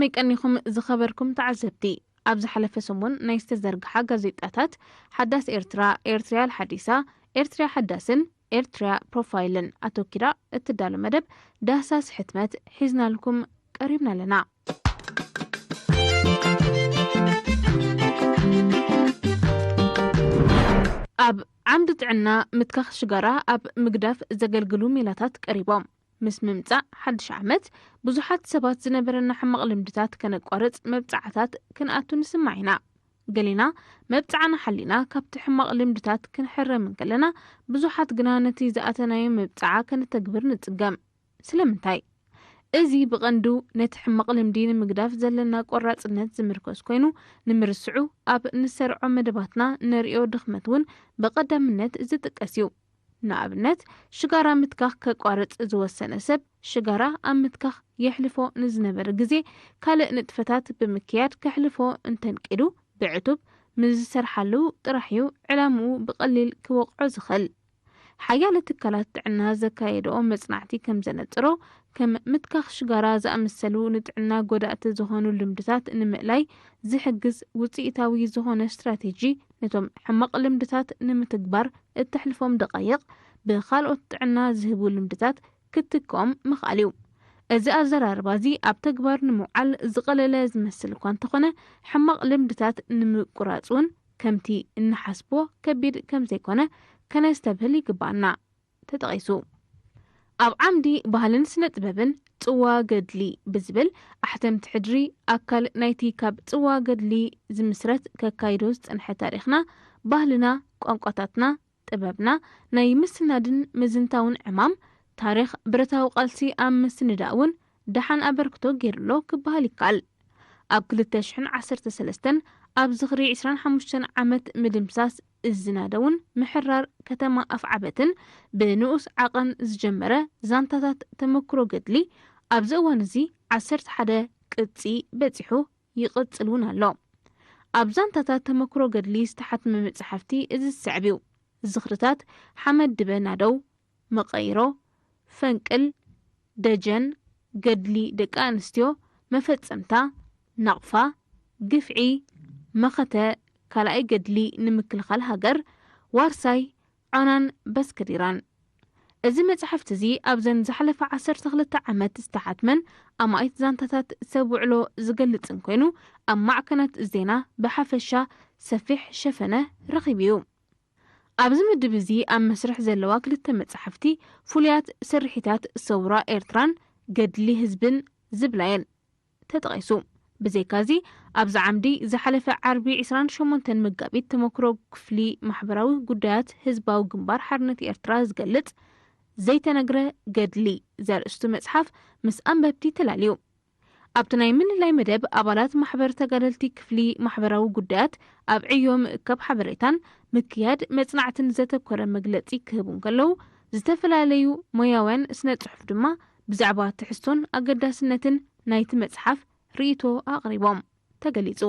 መይቀኒኹም ዝኸበርኩም ተዓዘብቲ፣ ኣብ ዝሓለፈ ሰሙን ናይ ዝተዘርግሓ ጋዜጣታት ሓዳስ ኤርትራ፣ ኤርትርያ ሓዲሳ፣ ኤርትርያ ሓዳስን ኤርትርያ ፕሮፋይልን ኣተኪራ እትዳሎ መደብ ዳህሳስ ሕትመት ሒዝናልኩም ቀሪብና ኣለና። ኣብ ዓምዲ ጥዕና ምትካኽ ሽጋራ ኣብ ምግዳፍ ዘገልግሉ ሜላታት ቀሪቦም። ምስ ምምጻእ ሓድሽ ዓመት ብዙሓት ሰባት ዝነበረና ሕማቕ ልምድታት ከነቋርጽ መብጽዓታት ክንኣቱ ንስማዕ ኢና። ገሊና መብጽዓና ሓሊና ካብቲ ሕማቕ ልምድታት ክንሕረም እንከለና፣ ብዙሓት ግና ነቲ ዝኣተናዮ መብጽዓ ከነተግብር ንጽገም። ስለምንታይ? እዚ ብቐንዱ ነቲ ሕማቕ ልምዲ ንምግዳፍ ዘለና ቆራጽነት ዝምርኮስ ኮይኑ፣ ንምርስዑ ኣብ ንሰርዖ መደባትና ነርእዮ ድኽመት እውን ብቐዳምነት ዝጥቀስ እዩ። ንኣብነት፣ ሽጋራ ምትካኽ ከቋርጽ ዝወሰነ ሰብ፣ ሽጋራ ኣብ ምትካኽ የሕልፎ ንዝነበረ ግዜ ካልእ ንጥፈታት ብምክያድ ከሕልፎ እንተንቂዱ፣ ብዕቱብ ምስ ዝሰርሓሉ ጥራሕ እዩ ዕላምኡ ብቐሊል ክወቕዖ ዝኽእል። ሓያለ ትካላት ጥዕና ዘካየድኦ መጽናዕቲ ከም ዘነጽሮ፣ ከም ምትካኽ ሽጋራ ዝኣመሰሉ ንጥዕና ጎዳእቲ ዝኾኑ ልምድታት ንምእላይ ዝሕግዝ ውጽኢታዊ ዝኾነ ስትራቴጂ፣ ነቶም ሕማቕ ልምድታት ንምትግባር እተሕልፎም ደቓይቕ ብኻልኦት ጥዕና ዝህቡ ልምድታት ክትክኦም ምኽኣል እዩ። እዚ ኣዘራርባ እዚ ኣብ ተግባር ንምውዓል ዝቐለለ ዝመስል እኳ እንተኾነ፣ ሕማቕ ልምድታት ንምቁራጽ እውን ከምቲ እንሓስቦ ከቢድ ከም ዘይኮነ ከነስተብህል ይግባኣና። ተጠቒሱ። ኣብ ዓምዲ ባህልን ስነ ጥበብን ጽዋ ገድሊ ብዝብል ኣሕተምቲ ሕድሪ ኣካል ናይቲ ካብ ጽዋ ገድሊ ዝምስረት ከካይዶ ዝጸንሐ ታሪኽና፣ ባህልና፣ ቋንቋታትና፣ ጥበብና ናይ ምስናድን ምዝንታውን ዕማም፣ ታሪኽ ብረታዊ ቃልሲ ኣብ ምስንዳእ እውን ደሓን ኣበርክቶ ገይሩሎ ክበሃል ይከኣል። ኣብ ክልተ ሽሕን ዓሰርተ ሰለስተን ኣብ ዝኽሪ ዕስራን ሓሙሽተን ዓመት ምድምሳስ እዝናደውን ምሕራር ከተማ ኣፍዓበትን ብንኡስ ዓቐን ዝጀመረ ዛንታታት ተመክሮ ገድሊ ኣብዚ እዋን እዚ ዓሰርተ ሓደ ቅጺ በጺሑ ይቕጽል እውን ኣሎ። ኣብ ዛንታታት ተመክሮ ገድሊ ዝተሓትመ መጽሓፍቲ እዚ ዝስዕብ እዩ። ዝኽርታት ሓመድ ድበ ናደው፣ መቐይሮ፣ ፈንቅል፣ ደጀን፣ ገድሊ ደቂ ኣንስትዮ፣ መፈጸምታ፣ ናቕፋ፣ ግፍዒ፣ መኸተ፣ ካልኣይ ገድሊ ንምክልኻል ሃገር፣ ዋርሳይ፣ ዖናን በስክዲራን። እዚ መጽሓፍቲ እዚ ኣብዘን ዝሓለፈ ዓሰርተ ክልተ ዓመት ዝተሓትመን ኣማኢት ዛንታታት ሰብ ውዕሎ ዝገልጽን ኮይኑ፣ ኣብ ማዕከናት ዜና ብሓፈሻ ሰፊሕ ሸፈነ ረኺቡ እዩ። ኣብዚ ምድብ እዚ ኣብ መስርሕ ዘለዋ ክልተ መጻሕፍቲ፣ ፍሉያት ስርሒታት ሰውራ ኤርትራን ገድሊ ህዝብን ዝብላ እየን ተጠቒሱ። ብዘይካዚ፣ ኣብዚ ዓምዲ ዝሓለፈ ዓርቢ ዕስራን ሸሞንተን መጋቢት ተመክሮ ክፍሊ ማሕበራዊ ጉዳያት ህዝባዊ ግንባር ሓርነት ኤርትራ ዝገልጽ ዘይተነግረ ገድሊ ዘርእስቱ መጽሓፍ ምስ ኣንበብቲ ተላልዩ። ኣብቲ ናይ ምልላይ መደብ፣ ኣባላት ማሕበር ተጋደልቲ ክፍሊ ማሕበራዊ ጉዳያት ኣብ ዕዮ ምእካብ ሓበሬታን ምክያድ መጽናዕትን ዘተኮረ መግለጺ ክህቡ እንከለዉ፣ ዝተፈላለዩ ሞያውያን ስነ ጽሑፍ ድማ ብዛዕባ ትሕዝቶን ኣገዳስነትን ናይቲ መጽሓፍ ርእይቶ ኣቕሪቦም። ተገሊጹ።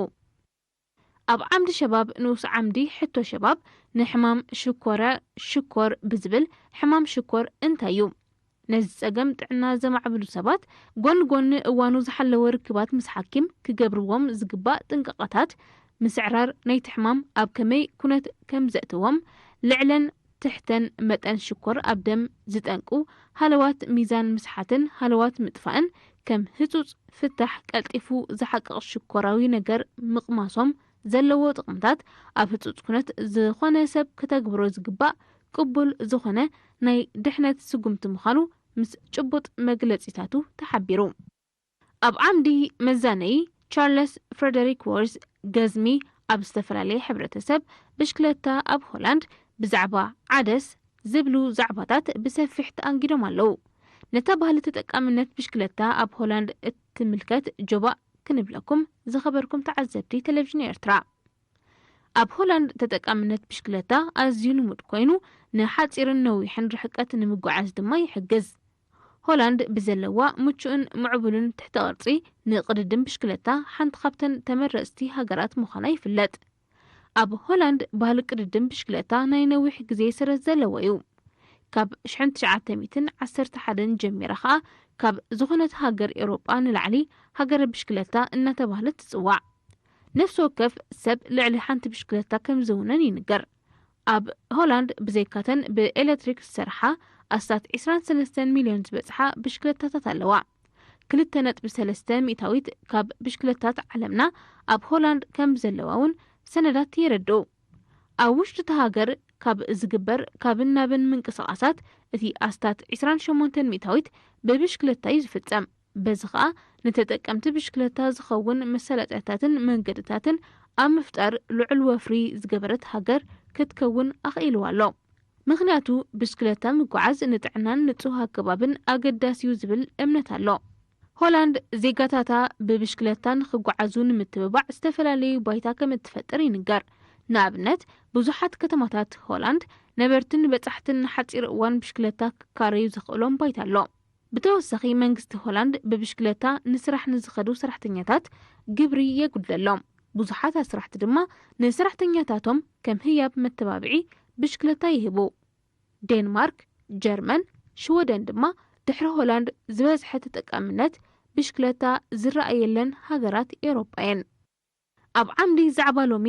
ኣብ ዓምዲ ሸባብ ንኡስ ዓምዲ ሕቶ ሸባብ ንሕማም ሽኮረ ሽኮር ብዝብል፣ ሕማም ሽኮር እንታይ እዩ? ነዚ ጸገም ጥዕና ዘማዕብሉ ሰባት ጎኒ ጎኒ እዋኑ ዝሓለወ ርክባት ምስ ሓኪም ክገብርዎም ዝግባእ ጥንቃቐታት፣ ምስዕራር ናይቲ ሕማም ኣብ ከመይ ኩነት ከም ዘእትዎም፣ ልዕለን ትሕተን መጠን ሽኮር ኣብ ደም ዝጠንቁ ሃለዋት ሚዛን ምስሓትን ሃለዋት ምጥፋእን ከም ህጹጽ ፍታሕ ቀልጢፉ ዝሓቅቕ ሽኮራዊ ነገር ምቕማሶም ዘለዎ ጥቕምታት ኣብ ህጹጽ ኩነት ዝኾነ ሰብ ክተግብሮ ዝግባእ ቅቡል ዝኾነ ናይ ድሕነት ስጉምቲ ምዃኑ ምስ ጭቡጥ መግለጺታቱ ተሓቢሩ። ኣብ ዓምዲ መዛነዪ ቻርለስ ፍረደሪክ ዎርዝ ገዝሚ ኣብ ዝተፈላለየ ሕብረተሰብ ብሽክለታ ኣብ ሆላንድ ብዛዕባ ዓደስ ዝብሉ ዛዕባታት ብሰፊሕ ተኣንጊዶም ኣለዉ። ነታ ባህሊ ተጠቃምነት ብሽክለታ ኣብ ሆላንድ እትምልከት ጆባእ ክንብለኩም ዝኸበርኩም ተዓዘብቲ ቴሌቪዥን ኤርትራ። ኣብ ሆላንድ ተጠቃምነት ብሽክለታ ኣዝዩ ልሙድ ኮይኑ ንሓጺርን ነዊሕን ርሕቀት ንምጉዓዝ ድማ ይሕግዝ። ሆላንድ ብዘለዋ ምቹእን ምዕቡልን ትሕተ ቅርጺ ንቅድድም ብሽክለታ ሓንቲ ካብተን ተመረጽቲ ሃገራት ምዃና ይፍለጥ። ኣብ ሆላንድ ባህሊ ቅድድም ብሽክለታ ናይ ነዊሕ ግዜ ሰረት ዘለዎ እዩ። ካብ ሽሕን ትሽዓተ ሚእትን ዓሰርተ ሓደን ጀሚራ ኸኣ ካብ ዝኾነት ሃገር ኤውሮጳ ንላዕሊ ሃገረ ብሽክለታ እናተባህለት ትጽዋዕ። ነፍሲ ወከፍ ሰብ ልዕሊ ሓንቲ ብሽክለታ ከም ዝውነን ይንገር። ኣብ ሆላንድ ብዘይካተን ብኤሌክትሪክ ዝሰርሓ ኣስታት ዕስራን ሰለስተን ሚልዮን ዝበጽሓ ብሽክለታታት ኣለዋ። ክልተ ነጥቢ ሰለስተ ሚእታዊት ካብ ብሽክለታት ዓለምና ኣብ ሆላንድ ከም ዘለዋ እውን ሰነዳት የረድኡ። ኣብ ውሽጢ እታ ሃገር ካብ ዝግበር ካብን ናብን ምንቅስቓሳት እቲ ኣስታት ዕስራን ሸሞንተን ሚእታዊት ብብሽክለታ እዩ ዝፍጸም። በዚ ኸኣ ንተጠቀምቲ ብሽክለታ ዝኸውን መሳለጥያታትን መንገድታትን ኣብ ምፍጣር ልዑል ወፍሪ ዝገበረት ሃገር ክትከውን ኣኽኢልዋ ኣሎ። ምኽንያቱ ብሽክለታ ምጉዓዝ ንጥዕናን ንጹህ ኣከባብን ኣገዳሲ እዩ ዝብል እምነት ኣሎ። ሆላንድ ዜጋታታ ብብሽክለታ ንኽጓዓዙ ንምትብባዕ ዝተፈላለዩ ባይታ ከም እትፈጥር ይንገር። ንኣብነት ብዙሓት ከተማታት ሆላንድ ነበርትን በጻሕትን ንሓጺር እዋን ብሽክለታ ክካረዩ ዘኽእሎም ባይታ ኣሎ። ብተወሳኺ መንግስቲ ሆላንድ ብብሽክለታ ንስራሕ ንዝኸዱ ሰራሕተኛታት ግብሪ የጉድለሎም። ብዙሓት ኣስራሕቲ ድማ ንሰራሕተኛታቶም ከም ህያብ መተባብዒ ብሽክለታ ይህቡ። ዴንማርክ፣ ጀርመን፣ ሽወደን ድማ ድሕሪ ሆላንድ ዝበዝሐ ተጠቃምነት ብሽክለታ ዝረኣየለን ሃገራት ኤውሮጳ እየን። ኣብ ዓምዲ ዛዕባ ሎሚ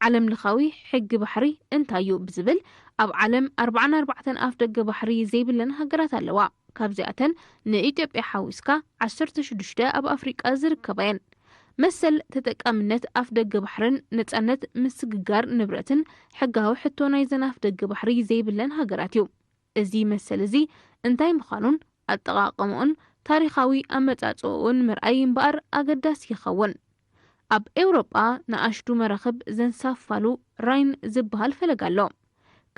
ዓለም ለኻዊ ሕጊ ባሕሪ እንታይ እዩ ብዝብል ኣብ ዓለም ኣርባዓን ኣርባዕተን ኣፍ ደገ ባሕሪ ዘይብለን ሃገራት ኣለዋ። ካብዚኣተን ንኢትዮጵያ ሓዊስካ ዓሰርተ ሽዱሽተ ኣብ ኣፍሪቃ ዝርከባ እየን። መሰል ተጠቃምነት ኣፍ ደገ ባሕርን ነጻነት ምስግጋር ንብረትን ሕጋዊ ሕቶ ናይዘን ኣፍ ደገ ባሕሪ ዘይብለን ሃገራት እዩ። እዚ መሰል እዚ እንታይ ምዃኑን ኣጠቓቕምኡን ታሪኻዊ ኣመጻጽኡን ምርኣይ እምበኣር ኣገዳሲ ይኸውን። ኣብ ኤውሮጳ ንኣሽቱ መራኽብ ዘንሳፋሉ ራይን ዝበሃል ፈለግ ኣሎ።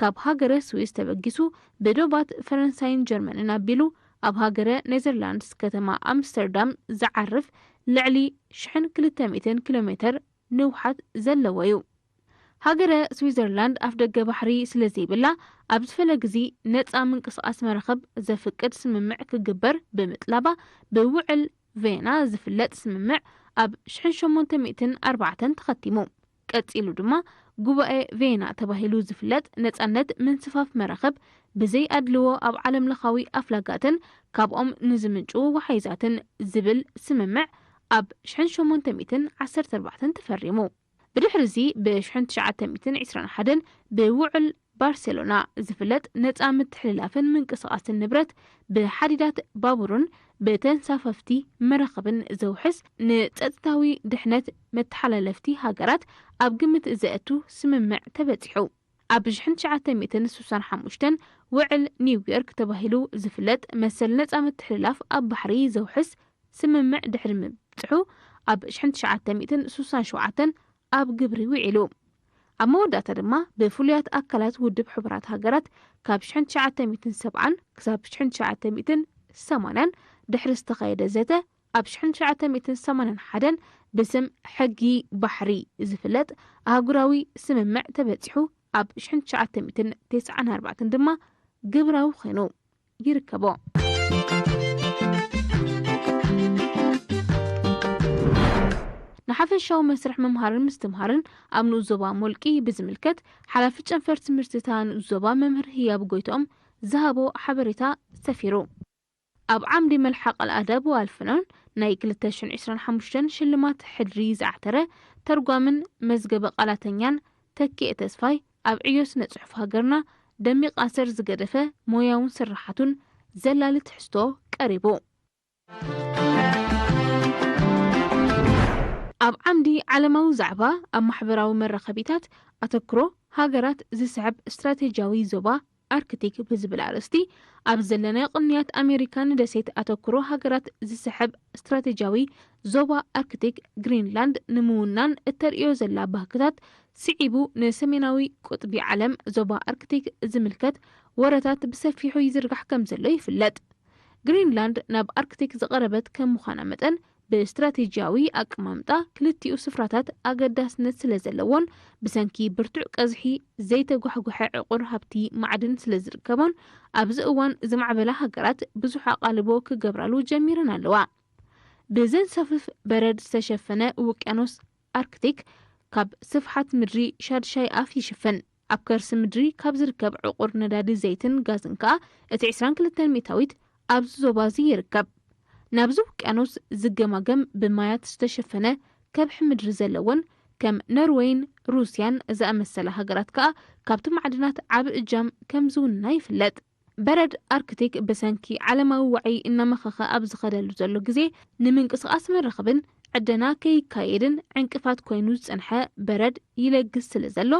ካብ ሃገረ ስዊስ ተበጊሱ ብዶባት ፈረንሳይን ጀርመንን ኣቢሉ ኣብ ሃገረ ኔዘርላንድስ ከተማ ኣምስተርዳም ዝዓርፍ ልዕሊ ሽሕን ክልተ ሚእትን ኪሎ ሜተር ንውሓት ዘለዎ እዩ። ሃገረ ስዊዘርላንድ ኣፍ ደገ ባሕሪ ስለ ዘይብላ ኣብዚ ፈለግ እዚ ነጻ ምንቅስቓስ መራኽብ ዘፍቅድ ስምምዕ ክግበር ብምጥላባ ብውዕል ቬና ዝፍለጥ ስምምዕ ኣብ ሽሕን ሸሞንተ ሚእትን ኣርባዕተን ተኸቲሙ። ቀጺሉ ድማ ጉባኤ ቬና ተባሂሉ ዝፍለጥ ነጻነት ምንስፋፍ መራኽብ ብዘይ ኣድልዎ ኣብ ዓለም ለኻዊ ኣፍላጋትን ካብኦም ንዝምንጭዉ ወሓይዛትን ዝብል ስምምዕ ኣብ ሽሕን ሸሞንተ ሚእትን ዓሰርተ ኣርባዕተን ተፈሪሙ። ብድሕሪ እዚ ብ ሽሕን ትሽዓተ ሚእትን ዕስራን ሓደን ብውዕል ባርሴሎና ዝፍለጥ ነጻ ምትሕልላፍን ምንቅስቓስን ንብረት ብሓዲዳት ባቡርን ብተንሳፈፍቲ መራኽብን ዘውሕስ ንጸጥታዊ ድሕነት መተሓላለፍቲ ሃገራት ኣብ ግምት ዘእቱ ስምምዕ ተበጺሑ። ኣብ ሽሕን ትሽዓተ ሚእትን ስሳን ሓሙሽተን ውዕል ኒውዮርክ ተባሂሉ ዝፍለጥ መሰል ነጻ ምትሕልላፍ ኣብ ባሕሪ ዘውሕስ ስምምዕ ድሕሪ ምብጽሑ ኣብ ሽሕን ትሽዓተ ሚእትን ስሳን ሸውዓተን ኣብ ግብሪ ውዒሉ። ኣብ መወዳእታ ድማ ብፍሉያት ኣካላት ውድብ ሕቡራት ሃገራት ካብ ሽሕን ትሽዓተ ሚእትን ሰብዓን ክሳብ ሽሕን ትሽዓተ ሚእትን ሰማንያን ድሕሪ ዝተኻየደ ዘተ ኣብ ሽሕን ትሽዓተ ሚእትን ሰማንያን ሓደን ብስም ሕጊ ባሕሪ ዝፍለጥ ኣህጉራዊ ስምምዕ ተበጺሑ ኣብ ሽሕን ትሽዓተ ሚእትን ተስዓን ኣርባዕተን ድማ ግብራዊ ኮይኑ ይርከቦ። ንሓፈሻዊ መስርሕ ምምሃርን ምስትምሃርን ኣብ ንኡስ ዞባ ሞልቂ ብዝምልከት ሓላፊ ጨንፈር ትምህርትታ ንኡስ ዞባ መምህር ህያብ ጎይትኦም ዝሃቦ ሓበሬታ ሰፊሩ። ኣብ ዓምዲ መልሓቕ ኣልኣዳብ ወኣልፍኖን ናይ ክልተ ሽሕን ዕስራን ሓሙሽተን ሽልማት ሕድሪ ዝዓተረ ተርጓምን መዝገበ ቃላተኛን ተኪኤ ተስፋይ ኣብ ዕዮ ስነ ጽሑፍ ሃገርና ደሚቕ ኣሰር ዝገደፈ ሞያውን ስርሓቱን ዘላሊ ትሕዝቶ ቀሪቡ። ኣብ ዓምዲ ዓለማዊ ዛዕባ ኣብ ማሕበራዊ መራኸቢታት ኣተክሮ ሃገራት ዝስሕብ ስትራቴጂያዊ ዞባ ኣርክቲክ ብዝብል ኣርእስቲ ኣብ ዘለናዮ ቅንያት ኣሜሪካ ንደሴት ኣተክሮ ሃገራት ዝስሕብ ስትራቴጂያዊ ዞባ ኣርክቲክ ግሪንላንድ ንምውናን እተርእዮ ዘላ ባህግታት ስዒቡ ንሰሜናዊ ቁጥቢ ዓለም ዞባ ኣርክቲክ ዝምልከት ወረታት ብሰፊሑ ይዝርጋሕ ከም ዘሎ ይፍለጥ። ግሪንላንድ ናብ ኣርክቲክ ዝቐረበት ከም ምዃና መጠን ብስትራቴጂያዊ ኣቀማምጣ ክልቲኡ ስፍራታት ኣገዳስነት ስለ ዘለዎን ብሰንኪ ብርቱዕ ቀዝሒ ዘይተጓሕጉሐ ዕቑር ሃብቲ ማዕድን ስለ ዝርከቦን ኣብዚ እዋን ዝማዕበላ ሃገራት ብዙሕ ኣቓልቦ ክገብራሉ ጀሚረን ኣለዋ። ብዘንሳፍፍ በረድ ዝተሸፈነ ውቅያኖስ ኣርክቲክ ካብ ስፍሓት ምድሪ ሻድሻይ ኣፍ ይሽፍን። ኣብ ከርሲ ምድሪ ካብ ዝርከብ ዕቑር ነዳዲ ዘይትን ጋዝን ከኣ እቲ ዕስራን ክልተን ሚእታዊት ኣብዚ ዞባ እዚ ይርከብ። ናብዚ ውቅያኖስ ዝገማገም ብማያት ዝተሸፈነ ከብሒ ምድሪ ዘለወን ከም ኖርወይን ሩስያን ዝኣመሰላ ሃገራት ከኣ ካብቲ ማዕድናት ዓቢ እጃም ከም ዝውንና ይፍለጥ። በረድ ኣርክቲክ ብሰንኪ ዓለማዊ ዋዒ እናመኸኸ ኣብ ዝኸደሉ ዘሎ ግዜ ንምንቅስቓስ መራኽብን ዕደና ከይካየድን ዕንቅፋት ኮይኑ ዝጸንሐ በረድ ይለግስ ስለ ዘሎ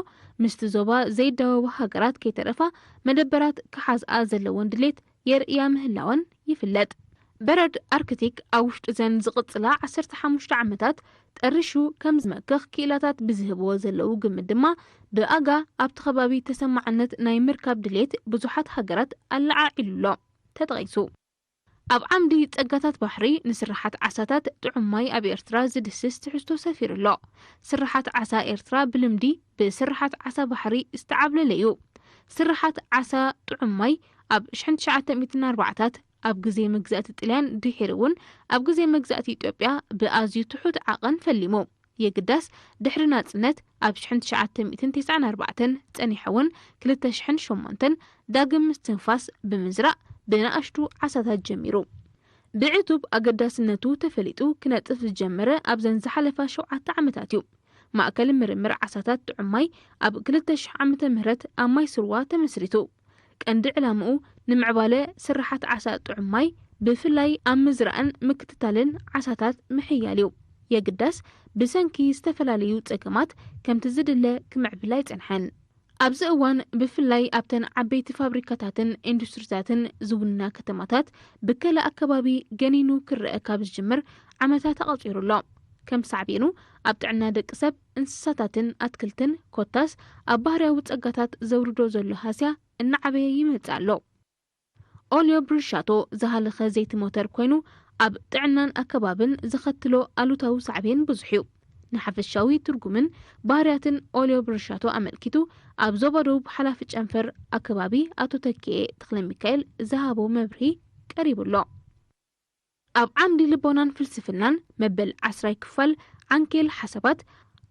ምስቲ ዞባ ዘይዳወባ ሃገራት ከይተረፋ መደበራት ክሓዝኣ ዘለወን ድሌት የርእያ ምህላወን ይፍለጥ። በረድ ኣርክቲክ ኣብ ውሽጢ ዘን ዝቕጽላ ዓሰርተ ሓሙሽተ ዓመታት ጠሪሹ ከም ዝመክኽ ክኢላታት ብዝህብዎ ዘለዉ ግምት ድማ ብኣጋ ኣብቲ ከባቢ ተሰማዕነት ናይ ምርካብ ድሌት ብዙሓት ሃገራት ኣለዓዒሉ ኣሎ ተጠቒሱ። ኣብ ዓምዲ ጸጋታት ባሕሪ ንስርሓት ዓሳታት ጥዑም ማይ ኣብ ኤርትራ ዝድስስ ትሕዝቶ ሰፊሩ ኣሎ። ስርሓት ዓሳ ኤርትራ ብልምዲ ብስርሓት ዓሳ ባሕሪ ዝተዓብለለ እዩ። ስርሓት ዓሳ ጥዑም ማይ ኣብ ሽሕን ትሽዓተ ሚእትን ኣርባዓታት ኣብ ግዜ መግዛእቲ ጥልያን ድሒሩ እውን ኣብ ግዜ መግዛእቲ ኢትዮጵያ ብኣዝዩ ትሑት ዓቐን ፈሊሙ። የግዳስ ድሕሪ ናጽነት ኣብ ሽሕን ትሽዓተ ሚእትን ተስዓን ኣርባዕተን ጸኒሑ እውን ክልተ ሽሕን ሸሞንተን ዳግም ምስትንፋስ ብምዝራእ ብንኣሽቱ ዓሳታት ጀሚሩ። ብዕቱብ ኣገዳስነቱ ተፈሊጡ ክነጥፍ ዝጀመረ ኣብዘን ዝሓለፋ ሸውዓተ ዓመታት እዩ። ማእከል ምርምር ዓሳታት ጥዑም ማይ ኣብ ክልተ ሽሕ ዓመተ ምህረት ኣብ ማይ ስርዋ ተመስሪቱ። ቀንዲ ዕላምኡ ንምዕባለ ስርሓት ዓሳ ጥዑም ማይ ብፍላይ ኣብ ምዝራእን ምክትታልን ዓሳታት ምሕያል እዩ። የግዳስ ብሰንኪ ዝተፈላለዩ ጸገማት ከምቲ ዝድለ ክምዕብል ኣይጸንሐን። ኣብዚ እዋን ብፍላይ ኣብተን ዓበይቲ ፋብሪካታትን ኢንዱስትሪታትን ዝውንና ከተማታት ብከለ ኣከባቢ ገኒኑ ክረአ ካብ ዝጅምር ዓመታት ኣቐጺሩ ኣሎ። ከም ሳዕቤኑ ኣብ ጥዕና ደቂ ሰብ፣ እንስሳታትን ኣትክልትን ኮታስ ኣብ ባህርያዊ ጸጋታት ዘውርዶ ዘሎ ሃስያ እናዓበየ ይመጽእ ኣሎ። ኦልዮ ብርሻቶ ዝሃለኸ ዘይቲ ሞተር ኮይኑ ኣብ ጥዕናን ኣከባብን ዘኸትሎ ኣሉታዊ ሳዕቤን ብዙሕ እዩ። ንሓፈሻዊ ትርጉምን ባህርያትን ኦልዮ ብርሻቶ ኣመልኪቱ ኣብ ዞባ ደቡብ ሓላፊ ጨንፈር ኣከባቢ ኣቶ ተኪኤ ተክለ ሚካኤል ዝሃቦ መብርሂ ቀሪቡ ኣሎ። ኣብ ዓምዲ ልቦናን ፍልስፍናን መበል ዓስራይ ክፋል ዓንኬል ሓሳባት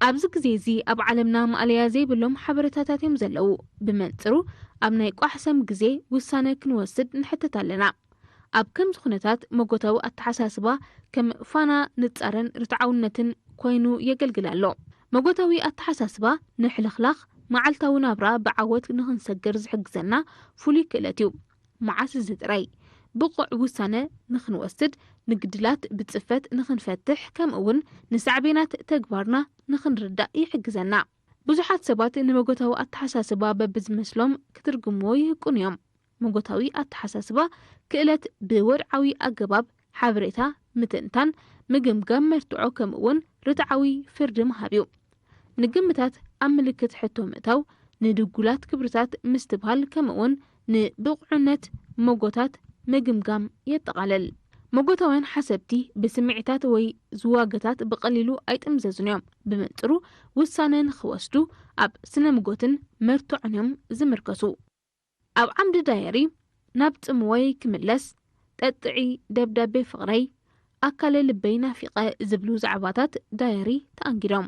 ኣብዚ ግዜ እዚ ኣብ ዓለምና ማእለያ ዘይብሎም ሓበሬታታት እዮም ዘለዉ። ብመንጽሩ ኣብ ናይ ቋሕሰም ግዜ ውሳነ ክንወስድ ንሕተት ኣለና። ኣብ ከምዚ ኩነታት መጎታዊ ኣተሓሳስባ ከም ፋና ንጻረን ርትዓውነትን ኮይኑ የገልግል ኣሎ። መጎታዊ ኣተሓሳስባ ንሕልኽላኽ መዓልታዊ ናብራ ብዓወት ንኽንሰግር ዝሕግዘና ፍሉይ ክእለት እዩ። መዓስ እዚ ጥራይ ብቑዕ ውሳነ ንኽንወስድ፣ ንግድላት ብጽፈት ንኽንፈትሕ፣ ከምኡ እውን ንሳዕቤናት ተግባርና ንኽንርዳእ ይሕግዘና። ብዙሓት ሰባት ንመጎታዊ ኣተሓሳስባ በብዝመስሎም ክትርጉምዎ ይህቅኑ እዮም። መጎታዊ ኣተሓሳስባ ክእለት ብወድዓዊ ኣገባብ ሓበሬታ ምትንታን፣ ምግምጋም መርትዖ፣ ከምኡ እውን ርትዓዊ ፍርዲ ምሃብ እዩ። ንግምታት ኣብ ምልክት ሕቶ ምእታው፣ ንድጉላት ክብርታት ምስትብሃል፣ ከምኡውን ንብቑዕነት መጎታት ምግምጋም የጠቓልል። መጎታውያን ሓሰብቲ ብስምዒታት ወይ ዝዋገታት ብቐሊሉ ኣይጥምዘዙን እዮም። ብመንጽሩ ውሳነ ንኽወስዱ ኣብ ስነ ምጎትን መርትዖን እዮም ዝምርከሱ። ኣብ ዓምዲ ዳየሪ፣ ናብ ጽምወይ ክምለስ፣ ጠጥዒ፣ ደብዳቤ ፍቕረይ፣ ኣካለ ልበይ ናፊቐ ዝብሉ ዛዕባታት ዳየሪ ተኣንጊዶም።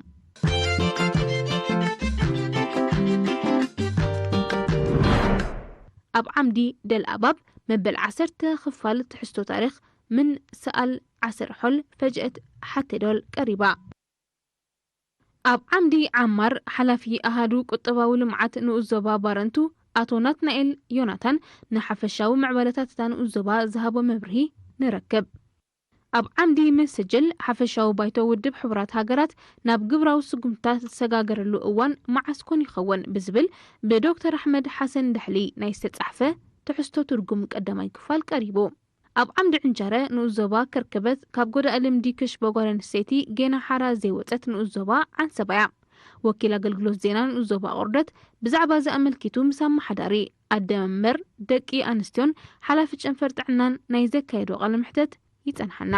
ኣብ ዓምዲ ደልኣባብ መበል ዓሰርተ ክፋል ትሕዝቶ ታሪኽ ምን ሰኣል ዓሰር ሖል ፈጅአት ሓቴዶል ቀሪባ። ኣብ ዓምዲ ዓማር ሓላፊ ኣሃዱ ቁጠባዊ ልምዓት ንኡስ ዞባ ባረንቱ ኣቶ ናትናኤል ዮናታን ንሓፈሻዊ ምዕባለታት እታ ንኡስ ዞባ ዝሃቦ መብርሂ ንረክብ። ኣብ ዓምዲ መሰጀል ሓፈሻዊ ባይቶ ውድብ ሕቡራት ሃገራት ናብ ግብራዊ ስጉምትታት ዝሰጋገረሉ እዋን መዓስ ኮን ይኸውን ብዝብል ብዶክተር ኣሕመድ ሓሰን ዳሕሊ ናይ ዝተጻሕፈ ትሕዝቶ ትርጉም ቀዳማይ ክፋል ቀሪቡ። ኣብ ዓምዲ ዕንጀረ ንኡስ ዞባ ከርከበት ካብ ጎዳኢ ልምዲ ክሽበ ጓል ኣንስተይቲ ጌና ሓራ ዘይወጸት ንኡስ ዞባ ዓንሰባ እያ። ወኪል ኣገልግሎት ዜና ንኡስ ዞባ ቁርደት ብዛዕባ እዚ ኣመልኪቱ ምስ ኣመሓዳሪ ኣደ መምበር ደቂ ኣንስትዮን ሓላፊ ጨንፈር ጥዕናን ናይ ዘካየዶ ቃለ መሕተት ይጸንሓና።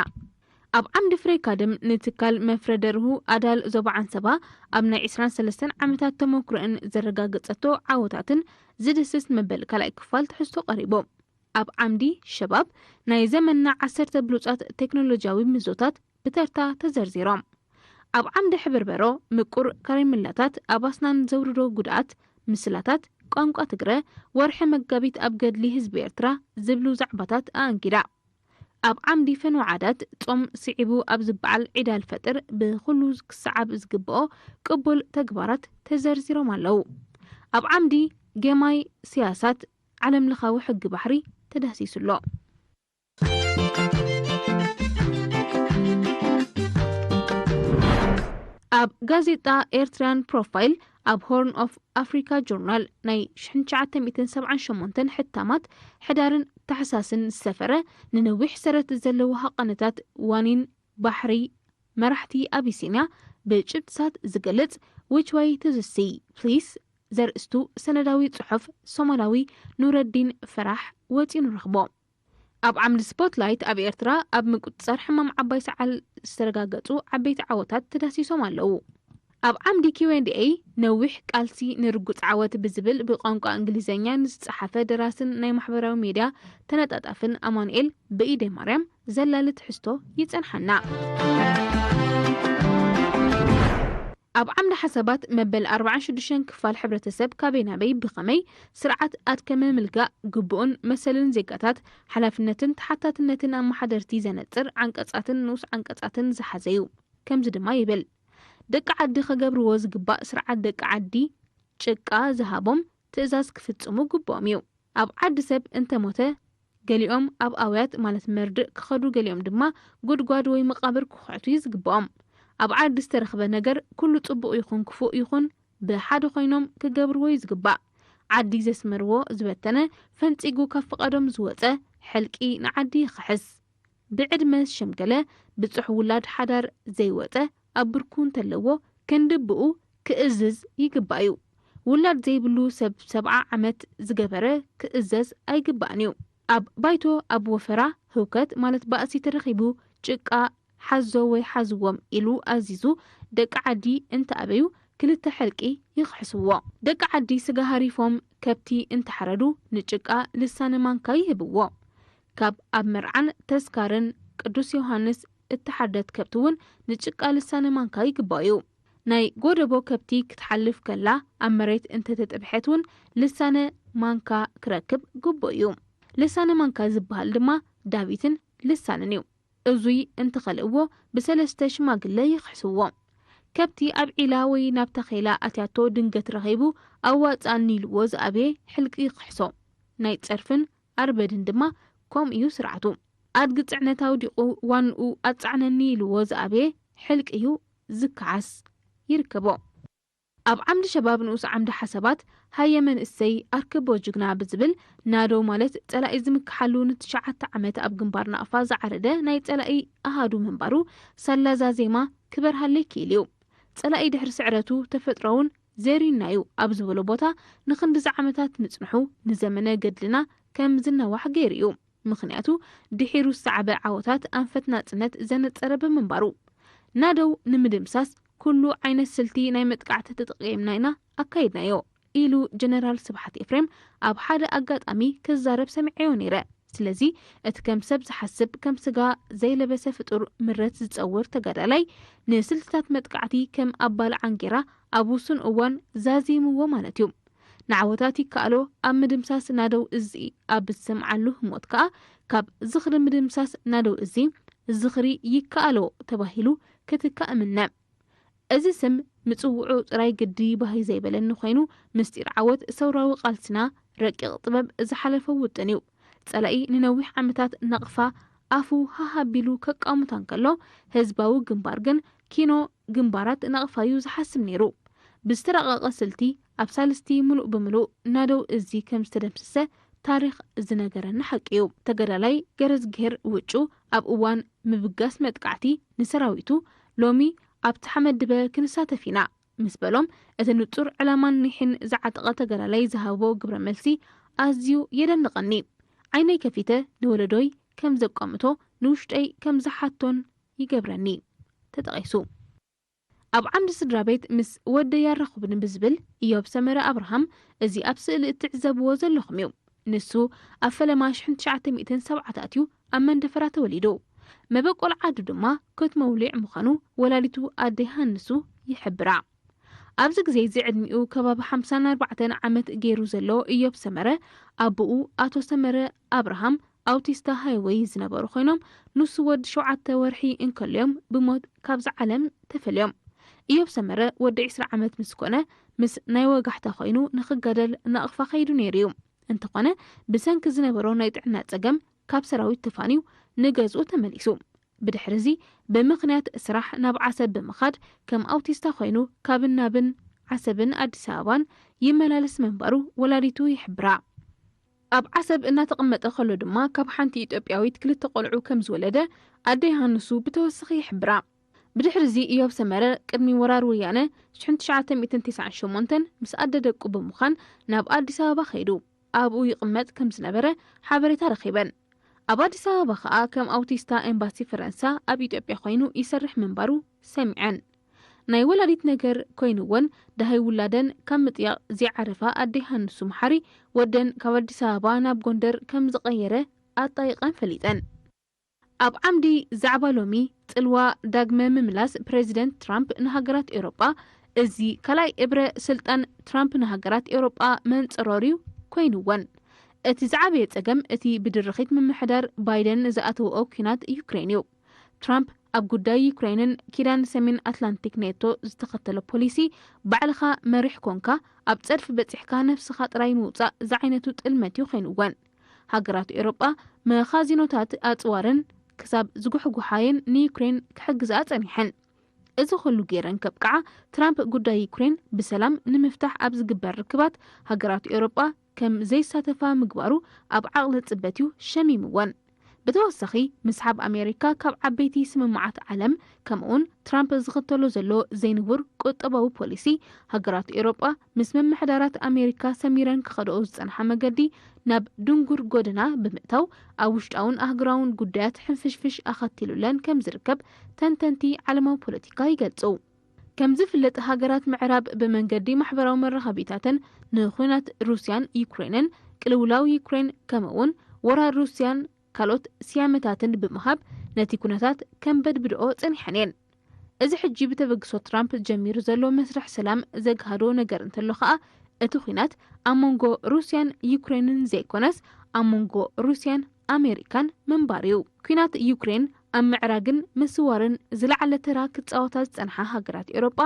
ኣብ ዓምዲ ፍሬ ካድም ንትካል መፍረ ደርሁ ኣዳል ዞባ ዓንሰባ ኣብ ናይ ዕስራን ሰለስተን ዓመታት ተመክሮእን ዘረጋገጸቶ ዓወታትን ዝድስስ መበል ካልኣይ ክፋል ትሕዝቶ ቀሪቡ። ኣብ ዓምዲ ሸባብ ናይ ዘመንና ዓሰርተ ብሉጻት ቴክኖሎጂያዊ ምህዞታት ብተርታ ተዘርዚሮም። ኣብ ዓምዲ ሕብርበሮ ምቁር ካሬምላታት ኣብ ኣስናን ዘውርዶ ጉድኣት፣ ምስላታት ቋንቋ ትግረ፣ ወርሒ መጋቢት ኣብ ገድሊ ህዝቢ ኤርትራ ዝብሉ ዛዕባታት ኣኣንጊዳ። ኣብ ዓምዲ ፈንወ ዓዳት ጾም ስዒቡ ኣብ ዝበዓል ዒድ ኣልፈጥር ብኹሉ ክሰዓብ ዝግብኦ ቅቡል ተግባራት ተዘርዚሮም ኣለዉ። ኣብ ዓምዲ ጌማይ ስያሳት ዓለምለኻዊ ሕጊ ባሕሪ ተዳህሲሱ ኣሎ። ኣብ ጋዜጣ ኤርትራን ፕሮፋይል ኣብ ሆርን ኦፍ ኣፍሪካ ጆርናል ናይ ሽሕን ትሽዓተ ሚእትን ሰብዓን ሸሞንተን ሕታማት ሕዳርን ታሕሳስን ዝሰፈረ ንነዊሕ ሰረት ዘለዎ ሃቐነታት ዋኒን ባሕሪ መራሕቲ ኣቢሲንያ ብጭብጥታት ዝገልጽ Which Way to the Sea, Please ዘርእስቱ ሰነዳዊ ጽሑፍ ሶማላዊ ኑረዲን ፈራሕ ወጺኡ ንረኽቦ። ኣብ ዓምዲ ስፖትላይት ኣብ ኤርትራ ኣብ ምቁጽጻር ሕማም ዓባይ ሰዓል ዝተረጋገጹ ዓበይቲ ዓወታት ተዳሲሶም ኣለዉ። ኣብ ዓምዲ ኪው ኤንድ ኤይ ነዊሕ ቃልሲ ንርጉጽ ዓወት ብዝብል ብቋንቋ እንግሊዝኛ ንዝጸሓፈ ደራስን ናይ ማሕበራዊ ሜድያ ተነጣጣፍን ኣማኑኤል ብኢደ ማርያም ዘላሊ ትሕዝቶ ይጸንሓና። ኣብ ዓምዲ ሓሳባት መበል ኣርባዓን ሽዱሽተን ክፋል ሕብረተሰብ ካበይ ናበይ ብኸመይ ስርዓት ኣድከመ ምልጋእ ግቡእን መሰልን ዜጋታት ሓላፍነትን ተሓታትነትን ኣመሓደርቲ ዘነጽር ዓንቀጻትን ንኡስ ዓንቀጻትን ዝሓዘ እዩ። ከምዚ ድማ ይብል፣ ደቂ ዓዲ ከገብርዎ ዝግባእ ስርዓት ደቂ ዓዲ ጭቃ ዝሃቦም ትእዛዝ ክፍጽሙ ግብኦም እዩ። ኣብ ዓዲ ሰብ እንተሞተ ገሊኦም ኣብ ኣውያት ማለት መርድእ ክኸዱ፣ ገሊኦም ድማ ጉድጓድ ወይ መቓብር ክኹዕቱ እዩ ዝግብኦም። ኣብ ዓዲ ዝተረኽበ ነገር ኩሉ ጽቡቕ ይኹን ክፉእ ይኹን ብሓደ ኮይኖም ክገብርዎ እዩ ዝግባእ። ዓዲ ዘስመርዎ ዝበተነ ፈንጺጉ ካብ ፍቓዶም ዝወጸ ሕልቂ ንዓዲ ይኽሕስ። ብዕድመ ዝሸምገለ ብጹሕ ውላድ ሓዳር ዘይወጸ ኣብ ብርኩ እንተለዎ ክንዲ ብኡ ክእዝዝ ይግባእ እዩ። ውላድ ዘይብሉ ሰብ ሰብዓ ዓመት ዝገበረ ክእዘዝ ኣይግባእን እዩ። ኣብ ባይቶ ኣብ ወፈራ ህውከት ማለት ባእሲ ተረኺቡ ጭቃ ሓዞ ወይ ሓዝዎም ኢሉ ኣዚዙ ደቂ ዓዲ እንተኣበዩ ክልተ ሕልቂ ይኽሕስዎ። ደቂ ዓዲ ስጋ ሃሪፎም ከብቲ እንተሓረዱ ንጭቃ ልሳነ ማንካ ይህብዎ። ካብ ኣብ መርዓን ተስካርን ቅዱስ ዮሃንስ እተሓርደት ከብቲ እውን ንጭቃ ልሳነ ማንካ ይግባእ እዩ። ናይ ጎደቦ ከብቲ ክትሓልፍ ከላ ኣብ መሬት እንተተጠብሐት እውን ልሳነ ማንካ ክረክብ ግቡእ እዩ። ልሳነ ማንካ ዝበሃል ድማ ዳዊትን ልሳንን እዩ። እዙይ እንተኸልእዎ ብሰለስተ ሽማግለ ይኽሕስዎ። ከብቲ ኣብ ዒላ ወይ ናብ ታኼላ ኣትያቶ ድንገት ረኺቡ ኣዋፅኣኒ ኢልዎ ዝኣብየ ሕልቂ ይኽሕሶ። ናይ ጸርፍን ኣርበድን ድማ ከምኡ እዩ ስርዓቱ። ኣድጊ ጽዕነት ኣውዲቑ ዋንኡ ኣጻዕነኒ ኢልዎ ዝኣብየ ሕልቂ እዩ ዝከዓስ ይርከቦ። ኣብ ዓምዲ ሸባብ ንኡስ ዓምዲ ሓሳባት ሃየ መንእሰይ ኣርክቦ ጅግና ብዝብል ናደው ማለት ጸላኢ ዝምክሓሉ ንትሽዓተ ዓመት ኣብ ግንባር ናቕፋ ዝዓረደ ናይ ጸላኢ ኣሃዱ ምንባሩ ሳላ ዛዜማ ክበርሃለይ ክኢሉ እዩ። ጸላኢ ድሕሪ ስዕረቱ ተፈጥሮውን ዘሪናዩ ኣብ ዝበሎ ቦታ ንኽንድዚ ዓመታት ምጽንሑ ንዘመነ ገድልና ከም ዝናዋሕ ገይሩ እዩ። ምኽንያቱ ድሒሩ ዝሰዓበ ዓወታት ኣንፈት ናጽነት ዘነጸረ ብምንባሩ። ናደው ንምድምሳስ ኩሉ ዓይነት ስልቲ ናይ መጥቃዕቲ ተጠቒምና ኢና ኣካይድናዮ ኢሉ ጀነራል ስብሓት ኤፍሬም ኣብ ሓደ ኣጋጣሚ ክዛረብ ሰሚዐዮ ነይረ። ስለዚ እቲ ከም ሰብ ዝሓስብ ከም ስጋ ዘይለበሰ ፍጡር ምረት ዝጸውር ተጋዳላይ ንስልትታት መጥቃዕቲ ከም ኣባል ዓንጌራ ኣብ ውሱን እዋን ዛዚምዎ ማለት እዩ። ንዓወታት ይከኣሎ ኣብ ምድምሳስ ናደው እዚ ኣብ ዝሰምዓሉ ህሞት ከኣ ካብ ዝኽሪ ምድምሳስ ናደው እዚ ዝኽሪ ይከኣሎ ተባሂሉ ክትካእ እምነ። እዚ ስም ምጽውዑ ጥራይ ግዲ ባህ ዘይበለኒ ኮይኑ ምስጢር ዓወት ሰውራዊ ቃልስና ረቂቕ ጥበብ ዝሓለፈ ውጥን እዩ። ጸላኢ ንነዊሕ ዓመታት ናቕፋ ኣፉ ሃሃ ኣቢሉ ከቃምታ እንከሎ ህዝባዊ ግንባር ግን ኪኖ ግንባራት ናቕፋ እዩ ዝሓስብ ነይሩ። ብዝተራቐቐ ስልቲ ኣብ ሳልስቲ ምሉእ ብምሉእ ናደው እዚ ከም ዝተደምሰሰ ታሪኽ ዝነገረና ሓቂ እዩ። ተጋዳላይ ገረዝግሄር ውጩ ኣብ እዋን ምብጋስ መጥቃዕቲ ንሰራዊቱ ሎሚ ኣብቲ ሓመድ ድበ ክንሳተፍ ኢና ምስ በሎም እቲ ንጹር ዕላማን ኒሕን ዝዓጠቐ ተጋዳላይ ዝሃቦ ግብረ መልሲ ኣዝዩ የደንቐኒ። ዓይነይ ከፊተ ንወለዶይ ከም ዘቋምቶ ንውሽጠይ ከም ዝሓቶን ይገብረኒ። ተጠቒሱ። ኣብ ዓምዲ ስድራ ቤት ምስ ወደይ ኣራኹብኒ ብዝብል ኢዮብ ሰመረ ኣብርሃም እዚ ኣብ ስእሊ እትዕዘብዎ ዘለኹም እዩ። ንሱ ኣብ ፈለማ ሽሕን ትሽዓተ ሚእትን ሰብዓታት እዩ ኣብ መንደፈራ ተወሊዱ። መበቆል ዓዱ ድማ ኮት መውሊዕ ምዃኑ ወላዲቱ ኣደ ዮሃንሱ ይሕብራ። ኣብዚ ግዜ እዚ ዕድሚኡ ከባቢ ሓምሳን ኣርባዕተን ዓመት ገይሩ ዘሎ ኢዮብ ሰመረ ኣቦኡ ኣቶ ሰመረ ኣብርሃም ኣውቲስታ ሃይወይ ዝነበሩ ኮይኖም፣ ንሱ ወዲ ሸውዓተ ወርሒ እንከልዮም ብሞት ካብዛ ዓለም ተፈልዮም። እዮብ ሰመረ ወዲ ዕስራ ዓመት ምስ ኮነ፣ ምስ ናይ ወጋሕታ ኮይኑ ንኽጋደል ናቕፋ ከይዱ ነይሩ እዩ። እንተኾነ፣ ብሰንኪ ዝነበሮ ናይ ጥዕና ጸገም ካብ ሰራዊት ተፋንዩ ንገዝኡ ተመሊሱ። ብድሕሪ እዚ፣ ብምኽንያት ስራሕ ናብ ዓሰብ ብምኻድ ከም ኣውቲስታ ኮይኑ ካብን ናብን ዓሰብን ኣዲስ ኣበባን ይመላለስ ምንባሩ ወላዲቱ ይሕብራ። ኣብ ዓሰብ እናተቐመጠ ከሎ ድማ ካብ ሓንቲ ኢትዮጵያዊት ክልተ ቆልዑ ከም ዝወለደ ኣደ ዮሃንሱ ብተወሳኺ ይሕብራ። ብድሕሪ እዚ እዮብ ሰመረ ቅድሚ ወራር ወያነ ሽሕን ትሽዓተ ሚእትን ተስዓን ሸሞንተን ምስ ኣደ ደቁ ብምዃን ናብ ኣዲስ ኣበባ ከይዱ ኣብኡ ይቕመጥ ከም ዝነበረ ሓበሬታ ረኺበን። ኣብ ኣዲስ ኣበባ ከኣ ከም ኣውቲስታ ኤምባሲ ፈረንሳ ኣብ ኢትዮጵያ ኮይኑ ይሰርሕ ምንባሩ ሰሚዐን። ናይ ወላዲት ነገር ኮይኑወን ደሃይ ውላደን ካብ ምጥያቕ ዘይዓረፋ ኣደ ዮሃንሱ መሓሪ ወደን ካብ ኣዲስ ኣበባ ናብ ጎንደር ከም ዝቐየረ ኣጣይቐን ፈሊጠን። ኣብ ዓምዲ ዛዕባ ሎሚ ጽልዋ ዳግመ ምምላስ ፕሬዚደንት ትራምፕ ንሃገራት ኤውሮጳ፣ እዚ ካልኣይ እብረ ስልጣን ትራምፕ ንሃገራት ኤውሮጳ መንጸሮርዩ ኮይኑወን። እቲ ዝዓበየ ጸገም እቲ ብድርኺት ምምሕዳር ባይደን ዝኣተወኦ ኲናት ዩክሬን እዩ። ትራምፕ ኣብ ጉዳይ ዩክሬንን ኪዳን ሰሜን ኣትላንቲክ ኔቶ ዝተኸተሎ ፖሊሲ፣ ባዕልኻ መሪሕ ኮንካ ኣብ ጸድፊ በጺሕካ ነፍስኻ ጥራይ ምውጻእ ዝዓይነቱ ጥልመት እዩ ኮይኑወን። ሃገራት ኤውሮጳ መኻዚኖታት ኣጽዋርን ክሳብ ዝጉሕጉሓየን ንዩክሬን ክሕግዝኣ ጸኒሐን። እዚ ኩሉ ገይረን ከብቅዓ፣ ትራምፕ ጉዳይ ዩክሬን ብሰላም ንምፍታሕ ኣብ ዝግበር ርክባት ሃገራት ኤውሮጳ ከም ዘይሳተፋ ምግባሩ ኣብ ዓቕሊ ጽበት እዩ ሸሚምወን። ብተወሳኺ፣ ምስሓብ ኣሜሪካ ካብ ዓበይቲ ስምምዓት ዓለም፣ ከምኡውን ትራምፕ ዝኽተሎ ዘሎ ዘይንቡር ቁጠባዊ ፖሊሲ፣ ሃገራት ኤውሮጳ ምስ ምምሕዳራት ኣሜሪካ ሰሚረን ክኸድኦ ዝጸንሓ መገዲ ናብ ድንጉር ጎደና ብምእታው፣ ኣብ ውሽጣውን ኣህጉራውን ጉዳያት ሕንፍሽፍሽ ኣኸቲሉለን ከም ዝርከብ ተንተንቲ ዓለማዊ ፖለቲካ ይገልጹ። ከም ዝፍለጥ፣ ሃገራት ምዕራብ ብመንገዲ ማሕበራዊ መራኸቢታትን ንኹናት ሩስያን ዩክሬንን፣ ቅልውላው ዩክሬን፣ ከምኡውን ወራር ሩስያን ካልኦት ስያመታትን ብምሃብ ነቲ ኩነታት ከም በድብድኦ ጸኒሐን እየን። እዚ ሕጂ ብተበግሶ ትራምፕ ጀሚሩ ዘሎ መስርሕ ሰላም ዘግሃዶ ነገር እንተሎ ከኣ፣ እቲ ኲናት ኣብ መንጎ ሩስያን ዩክሬንን ዘይኮነስ፣ ኣብ መንጎ ሩስያን ኣሜሪካን ምንባር እዩ። ኲናት ዩክሬን ኣብ ምዕራግን ምስዋርን ዝለዓለ ተራ ክጻወታ ዝጸንሓ ሃገራት ኤውሮጳ፣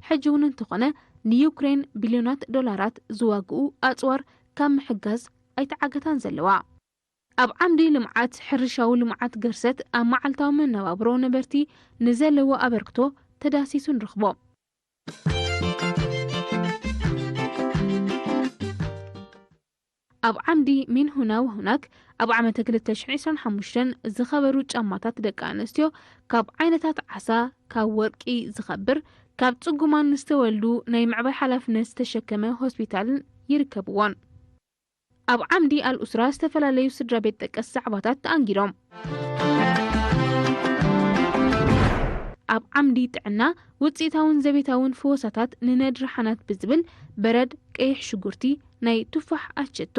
ሕጂ እውን እንተኾነ ንዩክሬን ቢልዮናት ዶላራት ዝዋግኡ ኣጽዋር ካብ ምሕጋዝ ኣይተዓገታን ዘለዋ። ኣብ ዓምዲ ልምዓት፣ ሕርሻዊ ልምዓት ገርሰት ኣብ መዓልታዊ መነባብሮ ነበርቲ ንዘለዎ ኣበርክቶ ተዳሲሱ ንረኽቦ። ኣብ ዓምዲ ሚን ሁና ወሁናክ፣ ኣብ ዓመተ ክልተ ሽሕን ዕስራን ሓሙሽተን ዝኸበሩ ጫማታት ደቂ ኣንስትዮ ካብ ዓይነታት ዓሳ፣ ካብ ወርቂ ዝኸብር፣ ካብ ጽጉማን ዝተወልዱ ናይ ምዕባይ ሓላፍነት ዝተሸከመ ሆስፒታልን ይርከብዎን። ኣብ ዓምዲ ኣልኡስራ ዝተፈላለዩ ስድራ ቤት ጠቀስ ዛዕባታት ተኣንጊዶም። ኣብ ዓምዲ ጥዕና፣ ውጽኢታውን ዘቤታውን ፍወሳታት ንነድሪ ሓናት ብዝብል በረድ፣ ቀይሕ ሽጉርቲ፣ ናይ ቱፋሕ ኣቸቶ፣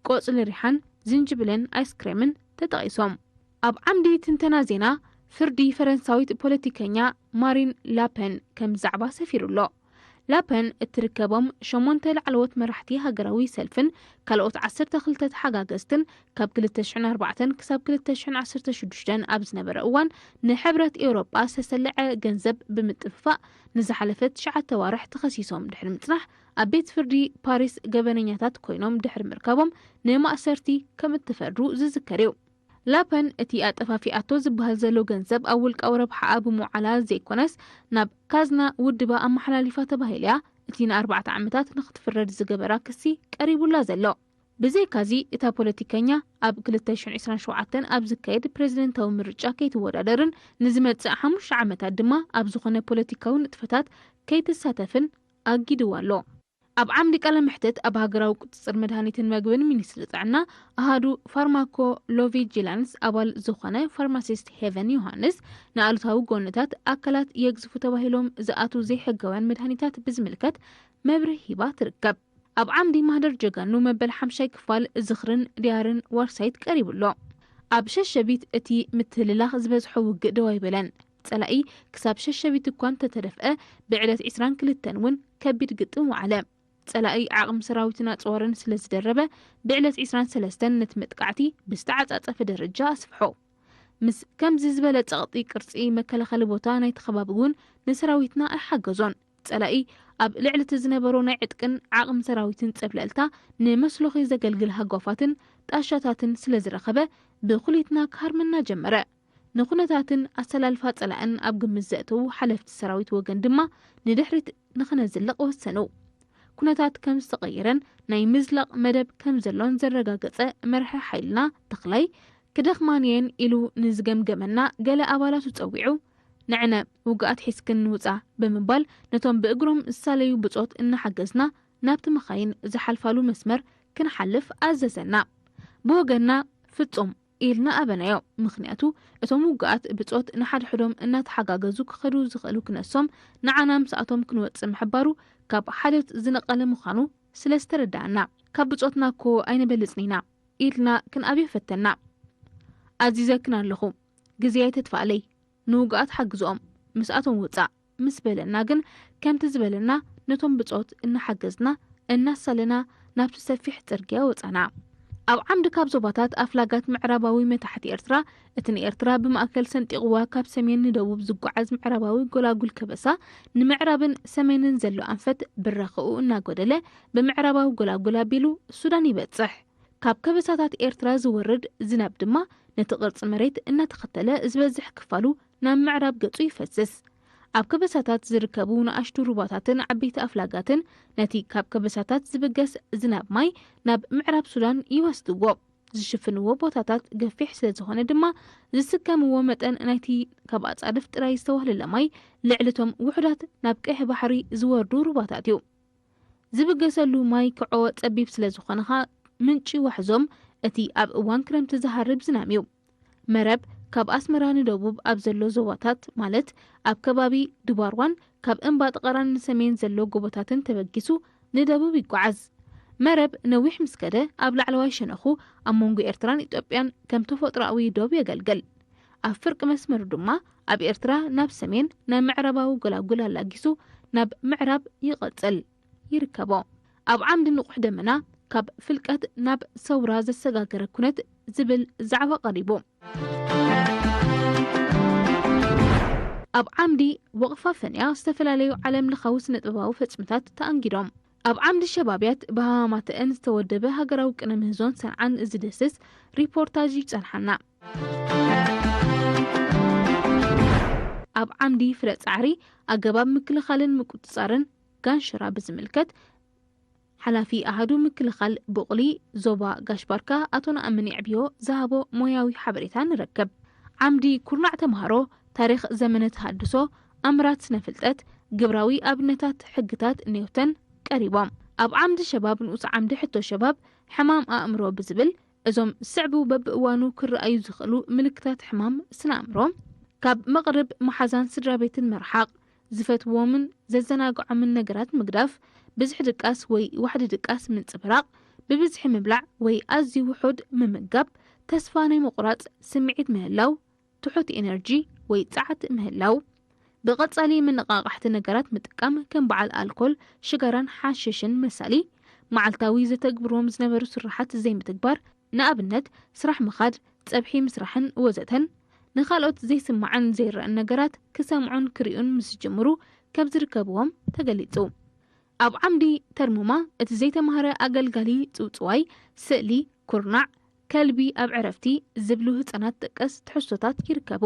ቆጽሊ ሪሓን፣ ዝንጅብልን ኣይስክሬምን ተጠቒሶም። ኣብ ዓምዲ ትንተና ዜና፣ ፍርዲ ፈረንሳዊት ፖለቲከኛ ማሪን ላፐን ከም ዛዕባ ሰፊሩ ኣሎ። ላፐን እትርከቦም ሸሞንተ ላዕለዎት መራሕቲ ሃገራዊ ሰልፍን ካልኦት ዓሰርተ ክልተ ተሓጋገዝትን ካብ ክልተ ሽሕን ኣርባዕተን ክሳብ ክልተ ሽሕን ዓሰርተ ሽዱሽተን ኣብ ዝነበረ እዋን ንሕብረት ኤውሮጳ ዝተሰለዐ ገንዘብ ብምጥፍፋእ ንዝሓለፈ ትሽዓተ ኣዋርሕ ተኸሲሶም ድሕሪ ምጽናሕ ኣብ ቤት ፍርዲ ፓሪስ ገበነኛታት ኮይኖም ድሕሪ ምርካቦም ንማእሰርቲ ከም እተፈርዱ ዝዝከር እዩ። ላፐን እቲ ኣጠፋፊኣቶ ዝበሃል ዘሎ ገንዘብ ኣብ ውልቃዊ ረብሓኣ ብምውዓላ ዘይኮነስ ናብ ካዝና ውድባ ኣመሓላሊፋ ተባሂሉ እያ እቲ ንኣርባዕተ ዓመታት ንክትፍረድ ዝገበራ ክሲ ቀሪቡላ ዘሎ። ብዘይካዚ እታ ፖለቲከኛ ኣብ ክልተ ሽሕን ዕስራን ሸውዓተን ኣብ ዝካየድ ፕሬዝደንታዊ ምርጫ ከይትወዳደርን ንዝመጽእ ሓሙሽተ ዓመታት ድማ ኣብ ዝኾነ ፖለቲካዊ ንጥፈታት ከይትሳተፍን ኣጊድዋ ኣሎ። ኣብ ዓምዲ ቃለ መሕትት ኣብ ሃገራዊ ቁጽጽር መድሃኒትን መግብን ሚኒስትሪ ጥዕና ኣሃዱ ፋርማኮ ሎቪ ጂላንስ ኣባል ዝኾነ ፋርማሲስት ሄቨን ዮሃንስ ንኣሉታዊ ጎንታት ኣካላት የግዝፉ ተባሂሎም ዝኣቱ ዘይሕጋውያን መድሃኒታት ብዝምልከት መብርሂ ሂባ ትርከብ። ኣብ ዓምዲ ማህደር ጀጋኑ መበል ሓምሻይ ክፋል ዝኽርን ድያርን ዋርሳይት ቀሪቡ ኣሎ። ኣብ ሸሸቢት እቲ ምትህልላኽ ዝበዝሖ ውግእ ደው ኣይበለን። ጸላኢ ክሳብ ሸሸቢት እኳ እንተተደፍአ ብዕለት ዕስራን ክልተን እውን ከቢድ ግጥም ወዓለ። ጸላኢ ዓቕሚ ሰራዊትን ኣጽዋርን ስለ ዝደረበ፣ ብዕለት ዕስራን ሰለስተን ነቲ መጥቃዕቲ ብዝተዓጻጸፈ ደረጃ ኣስፍሖ። ምስ ከምዚ ዝበለ ጸቕጢ ቅርጺ መከላኸሊ ቦታ ናይቲ ከባቢ እውን ንሰራዊትና ኣይሓገዞን። ጸላኢ ኣብ ልዕሊ እቲ ዝነበሮ ናይ ዕጥቅን ዓቕሚ ሰራዊትን ጸብለልታ ንመስሎኺ ዘገልግል ሃጓፋትን ጣሻታትን ስለ ዝረኸበ ብኹሊትና ክሃርመና ጀመረ። ንኹነታትን ኣሰላልፋ ጸላእን ኣብ ግምት ዘእተዉ ሓለፍቲ ሰራዊት ወገን ድማ ንድሕሪት ንኽነዝልቕ ወሰኑ። ኩነታት ከም ዝተቐየረን ናይ ምዝላቕ መደብ ከም ዘሎን ዘረጋገጸ መርሒ ሓይልና ተኽላይ፣ ክደኽማን እየን ኢሉ ንዝገምገመና ገለ ኣባላቱ ጸዊዑ፣ "ንዕነ ውግኣት ሒዝክን ንውጻ" ብምባል ነቶም ብእግሮም ዝሳለዩ ብጾት እናሓገዝና ናብቲ መኻይን ዝሓልፋሉ መስመር ክንሓልፍ ኣዘዘና። ብወገንና ፍጹም ኢልና ኣበናዮ። ምኽንያቱ እቶም ውግኣት ብጾት ንሓድሕዶም እናተሓጋገዙ ክኸዱ ዝኽእሉ ክነሶም፣ ንዓና ምስኣቶም ክንወጽእ ምሕባሩ ካብ ሓልዮት ዝነቐለ ምዃኑ ስለ ዝተረዳእና፣ "ካብ ብጾትና እኮ ኣይንበልጽን ኢና" ኢልና ክንኣብዮ ፈተና። "ኣዚዘክን ኣለኹ፣ ግዜ ኣይተጥፋኣለይ፣ ንውግኣት ሓግዝኦም፣ ምስኣቶም ውጻእ" ምስ በለና ግን፣ ከምቲ ዝበለና ነቶም ብጾት እናሓገዝና እናሳለና ናብቲ ሰፊሕ ጽርግያ ወጻና። ኣብ ዓምዲ ካብ ዞባታት ኣፍላጋት ምዕራባዊ መታሕት ኤርትራ፣ እቲ ንኤርትራ ብማእከል ሰንጢቕዋ ካብ ሰሜን ንደቡብ ዝጓዓዝ ምዕራባዊ ጎላጉል ከበሳ፣ ንምዕራብን ሰሜንን ዘሎ ኣንፈት ብራኸኡ እናጎደለ፣ ብምዕራባዊ ጎላጉል ኣቢሉ ሱዳን ይበጽሕ። ካብ ከበሳታት ኤርትራ ዝወርድ ዝናብ ድማ ነቲ ቅርጺ መሬት እናተኸተለ ዝበዝሕ ክፋሉ ናብ ምዕራብ ገጹ ይፈስስ። ኣብ ከበሳታት ዝርከቡ ንኣሽቱ ሩባታትን ዓበይቲ ኣፍላጋትን ነቲ ካብ ከበሳታት ዝብገስ ዝናብ ማይ ናብ ምዕራብ ሱዳን ይወስድዎ። ዝሽፍንዎ ቦታታት ገፊሕ ስለ ዝኾነ ድማ፣ ዝስከምዎ መጠን ናይቲ ካብ ኣጻድፍ ጥራይ ዝተዋህለለ ማይ ልዕሊ እቶም ውሑዳት ናብ ቀይሕ ባሕሪ ዝወርዱ ሩባታት እዩ። ዝብገሰሉ ማይ ክዖ ጸቢብ ስለ ዝኾነ ኸኣ፣ ምንጪ ዋሕዞም እቲ ኣብ እዋን ክረምቲ ዝሃርብ ዝናም እዩ። መረብ ካብ ኣስመራ ንደቡብ ኣብ ዘሎ ዞባታት፣ ማለት ኣብ ከባቢ ድባርዋን ካብ እምባ ጠቐራን ንሰሜን ዘሎ ጎቦታትን ተበጊሱ ንደቡብ ይጓዓዝ። መረብ ነዊሕ ምስ ከደ፣ ኣብ ላዕለዋይ ሸነኹ ኣብ መንጎ ኤርትራን ኢትዮጵያን ከም ተፈጥሮኣዊ ዶብ የገልግል። ኣብ ፍርቂ መስመሩ ድማ ኣብ ኤርትራ ናብ ሰሜን ናይ ምዕራባዊ ጎላጉል ኣላጊሱ ናብ ምዕራብ ይቐጽል። ይርከቦ። ኣብ ዓምዲ ንቑሕ ደመና፣ ካብ ፍልቀት ናብ ሰውራ ዘሰጋገረ ኩነት ዝብል ዛዕባ ቀሪቡ። ኣብ ዓምዲ ወቕፋ ፈንያ ዝተፈላለዩ ዓለም ለኻዊ ስነ ጥበባዊ ፈጽምታት ተኣንጊዶም። ኣብ ዓምዲ ሸባብያት ብሃማማተአን ዝተወደበ ሃገራዊ ቅነ ምህዞን ሰንዓን ዝድህስስ ሪፖርታጅ ይጸንሓና። ኣብ ዓምዲ ፍረ ጻዕሪ ኣገባብ ምክልኻልን ምቁጽጻርን ጋንሽራ ብዝምልከት፣ ሓላፊ ኣሃዱ ምክልኻል ቡቕሊ ዞባ ጋሽ ባርካ ኣቶ ነኣምን የዕብዮ ዝሃቦ ሞያዊ ሓበሬታ ንረክብ። ዓምዲ ኩርናዕ ተምሃሮ፣ ታሪኽ ዘመነ ተሃድሶ፣ ኣምራት ስነ ፍልጠት፣ ግብራዊ ኣብነታት ሕግታት ኒውተን ቀሪቦም። ኣብ ዓምዲ ሸባብ ንኡስ ዓምዲ ሕቶ ሸባብ፣ ሕማም ኣእምሮ ብዝብል፣ እዞም ዝስዕቡ በብእዋኑ ክረኣዩ ዝኽእሉ ምልክታት ሕማም ስነ ኣእምሮ፣ ካብ መቕርብ መሓዛን ስድራ ቤትን ምርሓቕ፣ ዝፈትዎምን ዘዘናግዖምን ነገራት ምግዳፍ፣ ብዝሒ ድቃስ ወይ ዋሕዲ ድቃስ ምንጽብራቕ፣ ብብዝሒ ምብላዕ ወይ ኣዝዩ ውሑድ ምምጋብ፣ ተስፋ ናይ ምቑራጽ ስምዒት ምህላው፣ ትሑት ኤነርጂ ወይ ጸዓት ምህላው፣ ብቐጻሊ መነቓቓሕቲ ነገራት ምጥቃም ከም በዓል ኣልኮል፣ ሽጋራን ሓሽሽን መሳሊ፣ መዓልታዊ ዘተግብርዎም ዝነበሩ ስራሓት ዘይምትግባር፣ ንኣብነት ስራሕ ምኻድ፣ ጸብሒ ምስራሕን ወዘተን፣ ንኻልኦት ዘይስማዕን ዘይረኣን ነገራት ክሰምዑን ክርእዩን ምስ ዝጅምሩ ከም ዝርከብዎም ተገሊጹ። ኣብ ዓምዲ ተርሙማ እቲ ዘይተማህረ ኣገልጋሊ ጽውጽዋይ፣ ስእሊ፣ ኩርናዕ፣ ከልቢ ኣብ ዕረፍቲ ዝብሉ ህጻናት ጠቀስ ትሕዝቶታት ይርከቡ።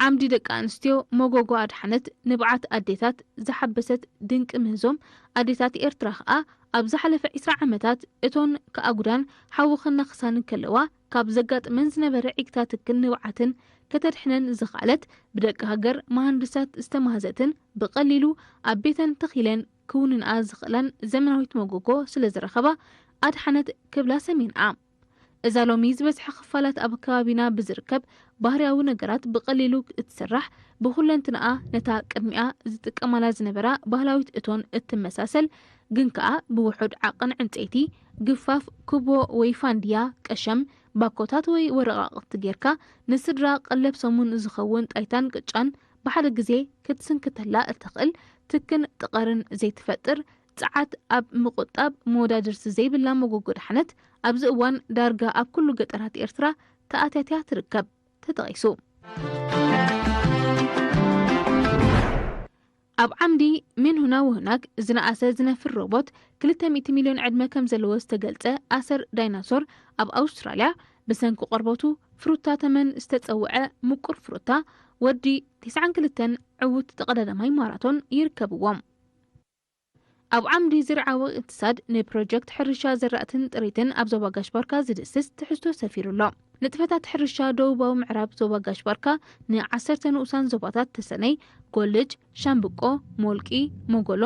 ዓምዲ ደቂ ኣንስትዮ መጎጎ ኣድሓነት ንብዓት ኣዴታት ዝሓበሰት ድንቂ ምህዞም ኣዴታት ኤርትራ ከኣ ኣብ ዝሓለፈ ዕስራ ዓመታት እቶን ከኣጉዳን ሓዊ ክነኽሳን ከለዋ ካብ ዘጋጥመን ዝነበረ ዒግታትክን ንብዓትን ከተድሕነን ዝኸኣለት ብደቂ ሃገር መሃንድሳት ዝተማህዘትን ብቐሊሉ ኣብ ቤተን ተኺለን ክውንንኣ ዝኽእላን ዘመናዊት መጎጎ ስለ ዝረኸባ ኣድሓነት ክብላ ሰሚንኣ። እዛ ሎሚ ዝበዝሐ ክፋላት ኣብ ከባቢና ብዝርከብ ባህርያዊ ነገራት ብቐሊሉ እትስራሕ፣ ብኹለንትንኣ ነታ ቅድሚኣ ዝጥቀማላ ዝነበራ ባህላዊት እቶን እትመሳሰል፣ ግን ከኣ ብውሑድ ዓቐን ዕንጸይቲ፣ ግፋፍ፣ ኩቦ ወይ ፋንድያ፣ ቀሸም፣ ባኮታት ወይ ወረቓቕቲ ጌርካ፣ ንስድራ ቀለብ ሰሙን ዝኸውን ጣይታን ቅጫን ብሓደ ግዜ ክትስንክተላ እትኽእል፣ ትክን ጥቐርን ዘይትፈጥር፣ ጸዓት ኣብ ምቑጣብ መወዳድርቲ ዘይብላ መጎጎ ድሓነት ኣብዚ እዋን ዳርጋ ኣብ ኩሉ ገጠራት ኤርትራ ተኣትያትያ ትርከብ ተጠቒሱ። ኣብ ዓምዲ ሜንሁና ወህናግ ዝነኣሰ ዝነፍር ሮቦት ክልተ ሚእቲ ሚልዮን ዕድመ ከም ዘለዎ ዝተገልጸ ኣሰር ዳይናሶር ኣብ ኣውስትራልያ ብሰንኪ ቆርበቱ ፍሩታ ተመን ዝተጸውዐ ምቁር ፍሩታ ወዲ ተስዓን ክልተን ዕዉት ተቐዳዳማይ ማራቶን ይርከብዎም። ኣብ ዓምዲ ዝርዓዊ እቅትሳድ ንፕሮጀክት ሕርሻ ዘራእትን ጥሪትን ኣብ ዞባ ጋሽ ባርካ ዝድስስ ትሕዝቶ ሰፊሩ ኣሎ። ንጥፈታት ሕርሻ ደቡባዊ ምዕራብ ዞባ ጋሽ ባርካ ንዓሰርተ ንኡሳን ዞባታት ተሰነይ፣ ጎልጅ፣ ሻምብቆ፣ ሞልቂ፣ ሞጎሎ፣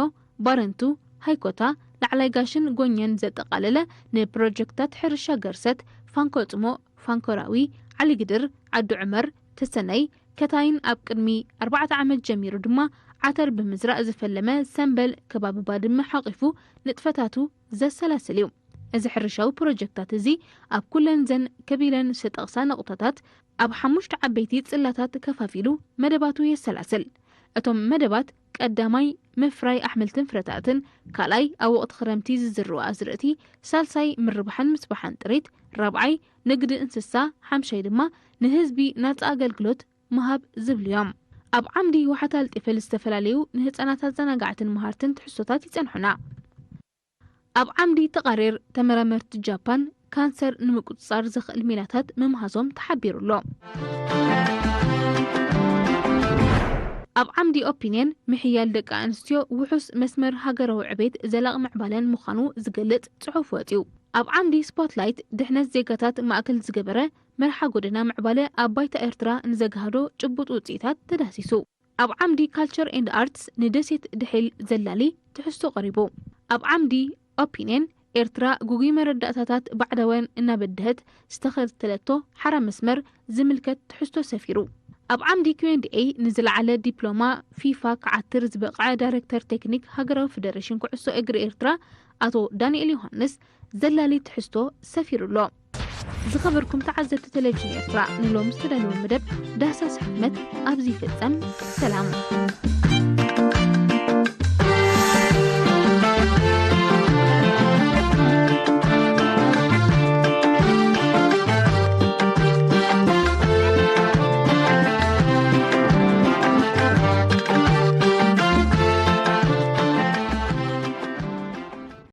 ባረንቱ፣ ሃይኮታ፣ ላዕላይ ጋሽን ጎኘን ዘጠቓለለ ንፕሮጀክታት ሕርሻ ገርሰት፣ ፋንኮ ጽሞ፣ ፋንኮራዊ፣ ዓሊግድር፣ ዓዲ ዑመር፣ ተሰነይ፣ ከታይን ኣብ ቅድሚ ኣርባዕተ ዓመት ጀሚሩ ድማ ዓተር ብምዝራእ ዝፈለመ ሰምበል ከባቢ ባድመ ሓቒፉ ንጥፈታቱ ዘሰላስል እዩ። እዚ ሕርሻዊ ፕሮጀክታት እዚ ኣብ ኩለን ዘን ከቢለን ዝተጠቕሳ ነቑጣታት ኣብ ሓሙሽተ ዓበይቲ ጽላታት ከፋፊሉ መደባቱ የሰላስል። እቶም መደባት ቀዳማይ ምፍራይ ኣሕምልትን ፍረታትን፣ ካልኣይ ኣብ ወቕቲ ክረምቲ ዝዝርኡ ኣዝርእቲ፣ ሳልሳይ ምርባሕን ምስባሕን ጥሪት፣ ራብዓይ ንግዲ እንስሳ፣ ሓምሻይ ድማ ንህዝቢ ናጻ ኣገልግሎት ምሃብ ዝብሉ እዮም። ኣብ ዓምዲ ዋሕታ ኣልጢፈ ዝተፈላለዩ ንህጻናት ኣዘናጋዕትን መሃርትን ትሕዝቶታት ይጸንሑና። ኣብ ዓምዲ ተቓሬር ተመራመርቲ ጃፓን ካንሰር ንምቁጽጻር ዘኽእል ሜላታት ምምሃዞም ተሓቢሩ ኣሎ። ኣብ ዓምዲ ኦፒንየን ምሕያል ደቂ ኣንስትዮ ውሑስ መስመር ሃገራዊ ዕቤት ዘላቒ ምዕባለን ምዃኑ ዝገልጽ ጽሑፍ ወጺኡ። ኣብ ዓምዲ ስፖትላይት ድሕነት ዜጋታት ማእከል ዝገበረ መርሓ ጎደና ምዕባለ ኣብ ባይታ ኤርትራ ንዘግሃዶ ጭቡጥ ውጽኢታት ተዳህሲሱ። ኣብ ዓምዲ ካልቸር ኤንድ ኣርትስ ንደሴት ድሒል ዘላሊ ትሕዝቶ ቀሪቡ። ኣብ ዓምዲ ኦፒንየን ኤርትራ ግጉይ መረዳእታታት ባዕዳውያን እናበድሀት ዝተኸተለቶ ሓራ መስመር ዝምልከት ትሕዝቶ ሰፊሩ። ኣብ ዓምዲ ኪዩኤንድኤ ንዝለዓለ ዲፕሎማ ፊፋ ክዓትር ዝበቕዐ ዳይሬክተር ቴክኒክ ሃገራዊ ፌደሬሽን ኩዕሶ እግሪ ኤርትራ ኣቶ ዳንኤል ዮሃንስ ዘላሊ ትሕዝቶ ሰፊሩ ኣሎ። ዝኸበርኩም ተዓዘብቲ ቴሌቪዥን ኤርትራ፣ ንሎሚ ዝተዳለወ መደብ ዳህሳስ ሕትመት ኣብዚ ይፍጸም። ሰላም።